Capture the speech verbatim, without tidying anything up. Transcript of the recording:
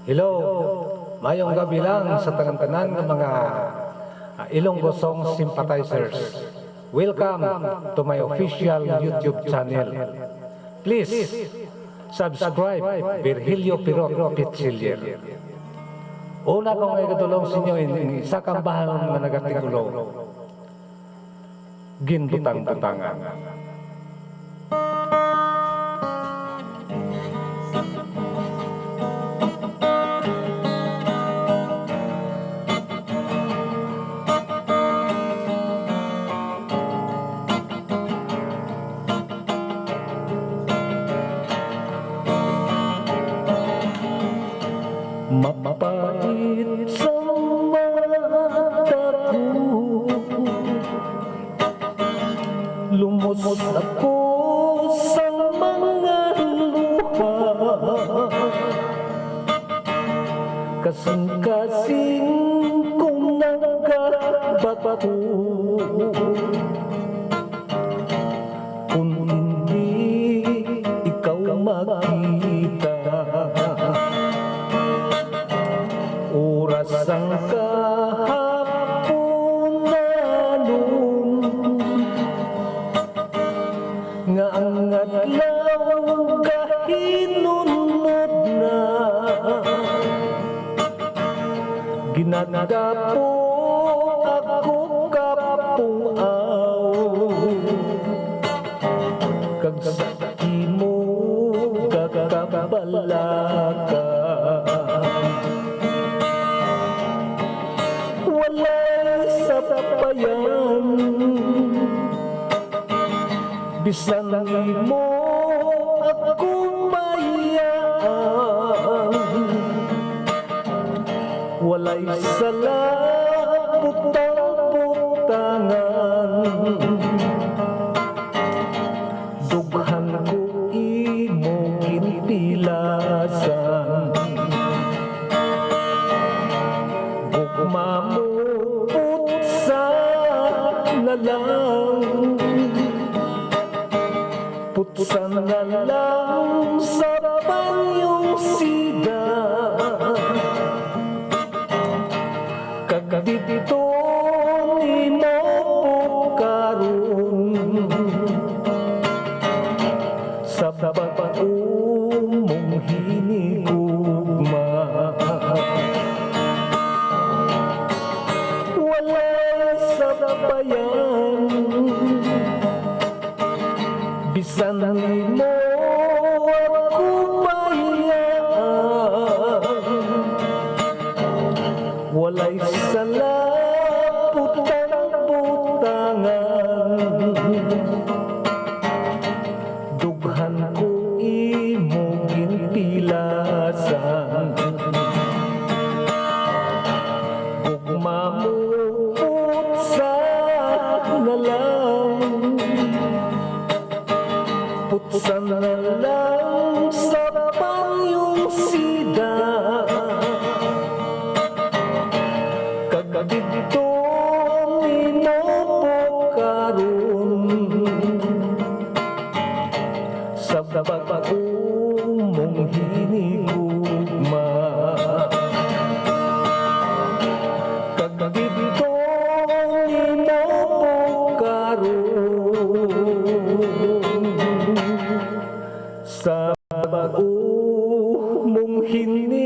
Hello, mayong gabi lang sa tanan-tanan nga mga, ah, Ilonggo Song sympathizers. Welcome to my official YouTube channel. Please subscribe, Virgilio Pirot Pitsilyer. Una ko nga igadulong sa inyo in, in isa ka bahon nga nagatigulo. Ginbutang-butangan. Mapait sa mata ko. Lumos ako sa mga luha, kasing-kasing kong nagabato. Kung hindi ikaw makita, oras ang kahapunanon, nga ang adlaw gahinunod na. Ginadapo ako kapung-aw, kag sa imo kakabalaka. Walay sapayan, bisan imo ako bayaan, walay sala butang-butangan. Dughan ko imo gintilasan. Gugma mo, putsa na lang. Putsa na lang sa banyong sida. Kag didto nimo pukaron sa bag-o mong hinigugma. Walay sapayan, bisan imo ako bayaan. Walay sala, butang-butangan. Dughan ko imo gintilasan. Gugma mo, putsa na lang. Putsa na lang sa banyong sida. Kag didto nimo pukaron sa bag-o mong hinigugma. Kag didto nimo pukaron sa bag-o mong hinigugma.